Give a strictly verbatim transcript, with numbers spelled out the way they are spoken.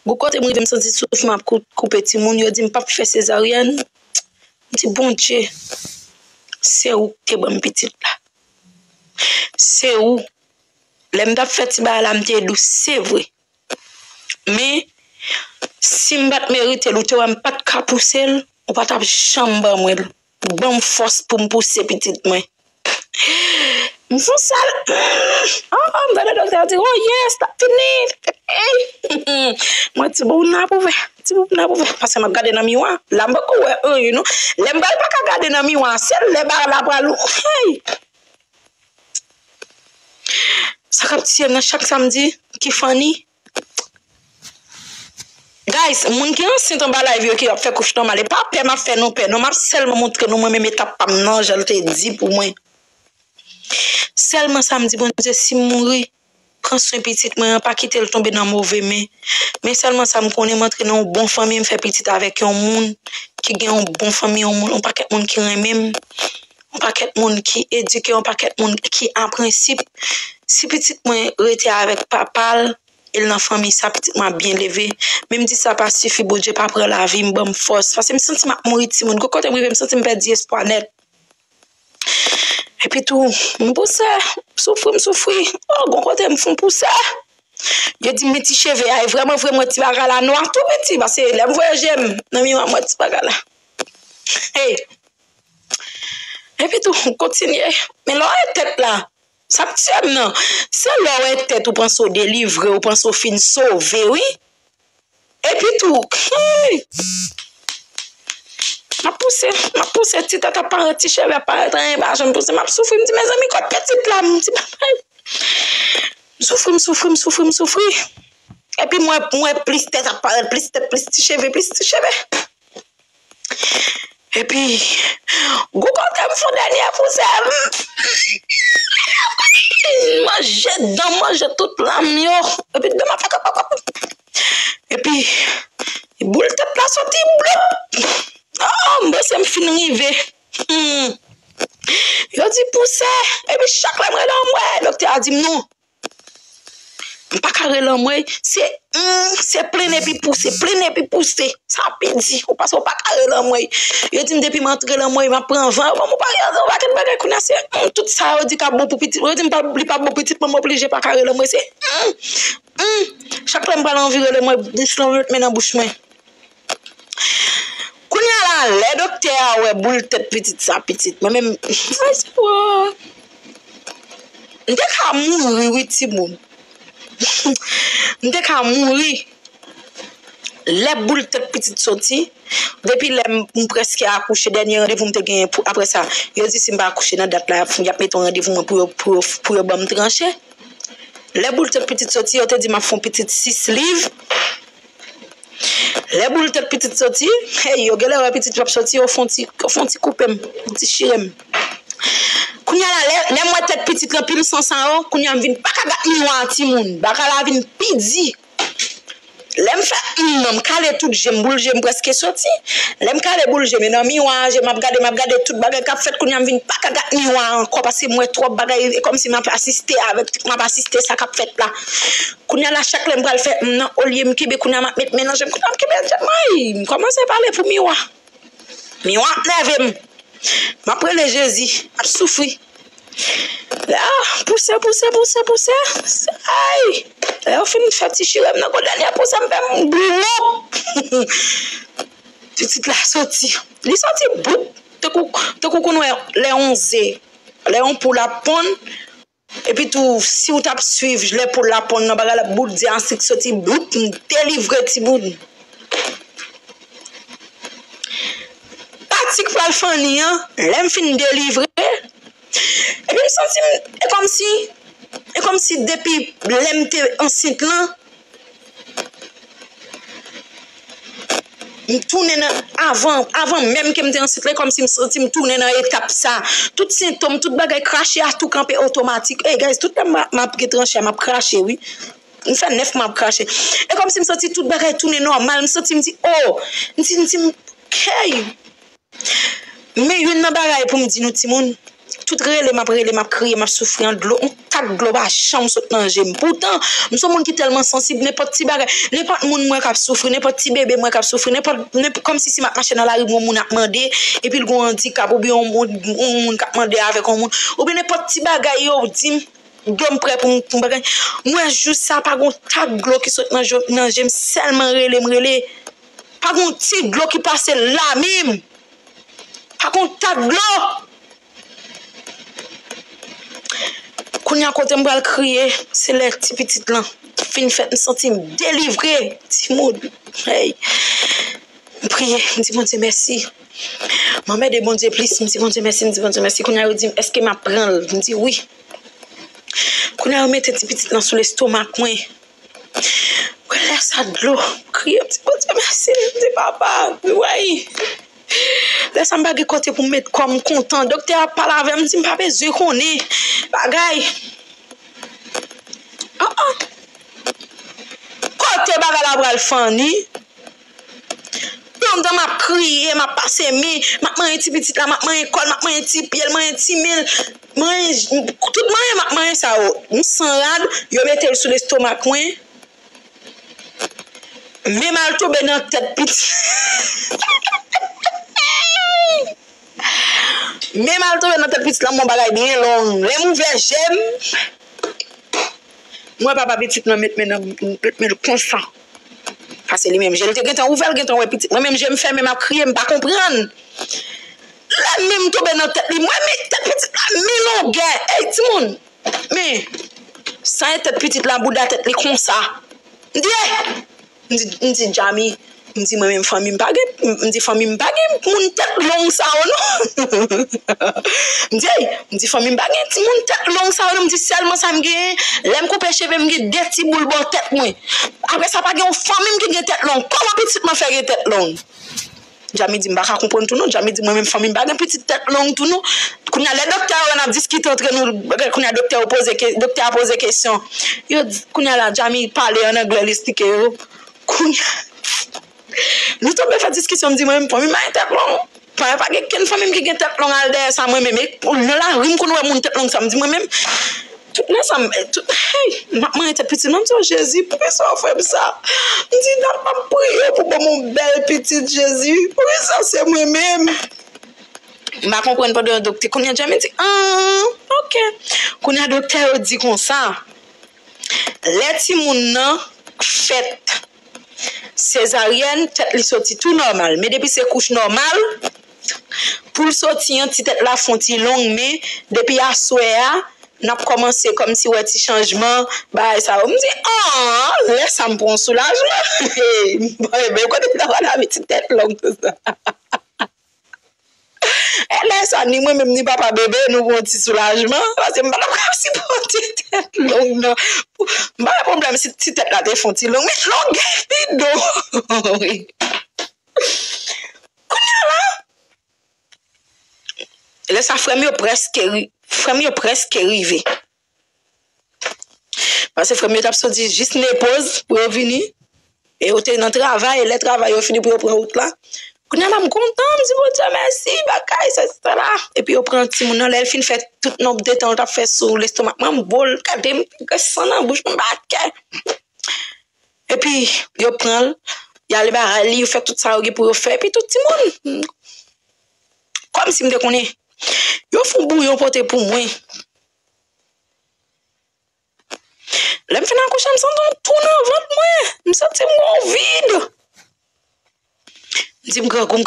Gwo kote m rive, m santi souf m ap kou- koupe timoun. Yo di m p ap fè sezaryèn. M di, Bondye, se ou ki te ban m pitit la. Se ou. Lè m t ap fè ti bagay la, m te dous, se vre. Men, si m pa t merite l, ou te wè m pa t ka pouse l, ou pa t ap janm ban mwen l. Ban m fòs pou m pouse pitit mwen. M fon sal. Oh, m tande doktè a di, oh yes, l ap fini. Mwen, ti bout nan ap ouvè. Ti bout nan ap ouvè. Paske m ap gade nan miwa. La, m poko wè anyen, non. Lè m pral pa ka gade nan miwa, se lè bagay la pral. Hey! Sa k ap tiye m nan chak samdi, ki funny. Guys, moun ki ansent anba live yo ki ap fè kouch nòmal, e pa pè m ap fè non pè. Non, m ap sèlman montre nou mwen menm etap pa m nan, jan l te di pou mwen. Sèlman sa m di Bondye, si m mouri, pran swen pitit mwen an, pa kite l tonbe nan move men. Men sèlman sa m konnen, m antre nan yon bon fanmi, m fè pitit avèk yon moun ki gen yon bon fanmi, yon moun, yon pakèt moun ki renmen m, yon pakèt moun ki edike, yon pakèt moun ki an prensip. Si pitit mwen rete avèk papa l, e l nan fanmi sa, pitit mwen ap byen leve. Men m di sa pa sifi, Bondye pa pran lavi m, ban m fòs. Paske m santi m ap mouri timoun. Gwo kote m rive, m santi m pèdi espwa nèt. Epi tou, m pouse, m soufri, m soufri. Oh, gon kote m fon pouse. Yo di m men ti cheve a, e vrèman vre m wè ti bagay la nwa tou piti, paske lè m voye je m nan miwa, m wè ti bagay la. Hey! Epi tou, m kontinye. Men lè w wè tèt la, sa k tiye m nan, se lè w wè tèt ou panse w delivre, ou panse w fin sove, wi. Epi tou, hey! M ap pouse, m ap pouse, ti tèt ap parèt, ti cheve ap parèt, anyen pa janm pouse. M ap soufri, m di, mezanmi, kot pitit la? M di, papa, m soufri, m soufri, m soufri, m soufri. Epi m wè, m wè plis tèt ap parèt, plis tèt, plis ti cheve, plis ti cheve. Epi, gwo kote m fon dènye pouse, m manje dan, manje tout lam yo. Epi dan m ap fè kòkòkòk. Epi, boul tèt la soti, bloup. Oh, m panse m fin rive. Hmm. Yo di pouse. Epi chak lè m rele anmwey, doktè a di m non. M pa ka rele anmwey. Se, hmm, se plenn epi pouse, plenn epi pouse. Sa pi di. Ou panse ou pa ka rele anmwey. Yo di m depi m antre nan anmwey, m ap pran van. Yo ban m yon pakèt, yon pakèt bagay kounye a. Se, hmm, tout sa yo di k ap bon pou pitit. Yo di m pa, li p ap bon pitit mwen, m oblije pa ka rele anmwey. Se, hmm, hmm. Chak lè m pral anvi rele anmwey, bouch lan met men nan bouch mwen. Kounye a la, lè doktè a wè boul tèt pitit sa, pitit, mwen menm, ay, se pou, m te ka mouri, wi, timoun. M te ka mouri. Lè boul tèt pitit soti, depi lè m, m prèske akouche, dènye randevou m te genyen pou, apre sa, yo di si m pa akouche nan dat la, y ap, y ap mete yon randevou mwen pou yo, pou yo, pou yo ban m tranche. Lè boul tèt pitit soti, yo te di m ap fè yon pitit sis liv. Lè boul tèt pitit soti, hey, yo genlè wè pitit p ap soti, yo fon ti, yo fon ti koupe m, ti chire m. Kounye a la, lè, lè m wè tèt pitit lan pil san sa yo, kounye a m vin pa ka gad miwa a timoun. Bagay la vin pi di. Lè m fè, hmm, nan, m kale tout je m, boul je m prèske soti. Lè m kale boul je m, e nan miwa a, je m ap gade, m ap gade tout bagay k ap fèt, kounye a m vin pa ka gad miwa a ankò, paske m wè twòp bagay, e kòmsi m ap asiste avèk, m ap asiste sa k ap fèt la. Kounye a la, chak lè m pral fè, m nan, olye m kenbe, kounye a m ap met men nan je m, kounye a m kenbe je m, ay, m kòmanse pale pou miwa. Miwa ap nève m. M ap rele Jezi, m ap soufri. Lè a, pouse, pouse, pouse, pouse. Ay! Lè yo fin fè ti chire m nan gwo dènye pouse, m fè m bloup. Pitit la soti. Li soti boup. Tankou, tankou kounye lè yon ze, lè yon poul ap ponn. Epi tou, si w t ap swiv lè poul la ponn nan bagay la, bout ze a sik soti, bloup, m delivre timoun. Pati k pral funny an, lè m fin delivre, epi m santi m, e kòmsi, e kòmsi depi lè m te ansent lan, M tounen nan, avan, avan menm ke m te ansent la, e kòmsi m santi m tounen nan etap sa. Tout sentòm, tout bagay krache a tou kanpe otomatik. Ey, guys, tout lè m, m ap gen tranche a, m ap krache, wi. M fè nèf mwa m ap krache. E kòmsi m santi tout bagay tounen nòmal. M santi m di, oh! M di, m di, m, hey! Men youn nan bagay pou m di nou timoun, tout rele m ap rele, m ap kriye, m ap soufri an dlo, yon tak dlo pa janm sot nan je m. Poutan, m se yon moun ki tèlman sansib, nenpòt ti bagay, nenpòt moun m wè k ap soufri, nenpòt ti bebe m wè k ap soufri, nenpòt, nenpòt, kòmsi si m ap mache nan lari, m wè yon moun ap mande, epi l gen yon andikap, oubyen yon moun, yon moun k ap mande avèk yon moun, oubyen nenpòt ti bagay yo di m, dlo m prè pou m, pou m bagay. M wè jou sa, pa gen yon tak dlo ki sot nan je, nan je m, sèlman rele m rele. Pa gen yon ti dlo ki pase la menm. Pa gen yon tak dlo. Kounye a kote m pral kriye, se lè ti pitit lan fin fèt, m santi m delivre, timoun. Hey. M priye, m di Bondye mèsi. M anmède Bondye plis, m di Bondye mèsi, m di Bondye mèsi. Kounye a yo di m, èske m ap pran l? M di wi. Kounye a yo mete ti pitit lan sou lestomak mwen. Mwen lè sa dlo, m kriye, m di Bondye mèsi, m di papa, wi. Lè sa m pa gen kote pou m met kò m kontan. Doktè a ap pale avè m, m di m pa bezwen konnen bagay. Ah, ah. Kote bagay la pral fanni? Pandan m ap kriye, m ap pase men, m ap manyen ti pitit la, m ap manyen kò l, m ap manyen ti pye l, manyen ti men l, manyen, tout manyen m ap manyen sa yo. M san rad, yo mete l sou lestomak mwen. Men m al tonbe nan tèt pitit. Men m al tonbe nan tèt pitit la, m wè yon bagay byen long. Lè m ouvè je m, m wè papa pitit mwen met men nan, met men l konsa. Paske li menm je l te gentan ouvè, l gentan wè pitit. Mwen menm je m fèmen, m ap kriye, m pa konprann. Lè menm m tonbe nan tèt li, m wè men tèt pitit la men longè. Ey, timoun! Men, sa e tèt pitit la, bouda tèt li konsa. M di, eh! M di, m di, Djami, m di, mwen menm fanmi m pa gen, m di, fanmi m pa gen moun tèt long sa yo, non. M di, ey, m di, fanmi m pa gen timoun tèt long sa yo, non. M di, sèlman sa m genyen, lè m koupe cheve m, m gen de ti boul bò tèt mwen. Apre sa, pa gen yon fanmi m ki gen tèt long. Kòman pitit mwen fè gen tèt long? Djami di, m pa ka konprann tou non. Djami di, mwen menm fanmi m pa gen pitit tèt long tou non. Kounye a, lè doktè yo, n ap diskite antre nou, kounye a, doktè yo poze ke-, doktè a poze kesyon. Yo di, kounye a la, Djami pale an anglè, li esplike yo. Kounye a, nou tonbe fè diskisyon, m di, mwen menm fanmi m pa gen tèt long. Pa, pa gen kenn fanmi m ki gen tèt long al dèyè sa, mwen menm. E nan lari, m konn wè moun tèt long sa, m di, mwen menm, tout lè sa, m, tout, hey, m ap manyen tèt pitit mwen, m di, o Jezi, poukisa w fè m sa? M di, dat m ap priye pou ban m yon bèl pitit, Jezi, poukisa se mwen menm? M pa konprann pandan doktè, kounye a Djami di, ah, ok. Kounye a doktè yo di konsa, lè timoun nan fèt sezaryèn, tèt li soti tou nòmal. Men depi se kouch nòmal, pou l soti an, ti tèt la fè yon ti long, men depi aswè a, n ap kòmanse kòmsi wè ti chanjman, bagay sa yo. M di, ah, lè sa m pran yon soulajman. Bon, ebyen, kote m ta pral avè ti tèt long sa? E lè sa, ni mwen menm, ni papa bebe, nou pran yon ti soulajman, paske m pa t ap ka sipòte tèt long nan. M pa gen pwoblèm si ti tèt la te fè yon ti long, men longè li do. Wi. Kounye a la, lè sa, frè m yo prèske ri-, frè m yo prèske rive. Paske frè m yo t ap soti jis nepoz pou yo vini. E yo te nan travay, e lè travay yo fini pou yo pran wout la. Kounye a la, m kontan, m di Bondye mèsi, bagay, sa, sa la. Epi yo pran timoun nan, lè l fin fè tout nonb de tan l t ap fè sou lestomak mwen, m bo l, gade m, gen san nan bouch mwen, m pa kè. Epi yo pran l, y ale bagay li, yo fè tout sa yo gen pou yo fè, epi tout timoun. Kòmsi m te konnen. Yo fè yon bouyon pote pou mwen. Lè m fin akouche, m santi yon twou nan vant mwen. M santi m gon vid. M di m grangou, m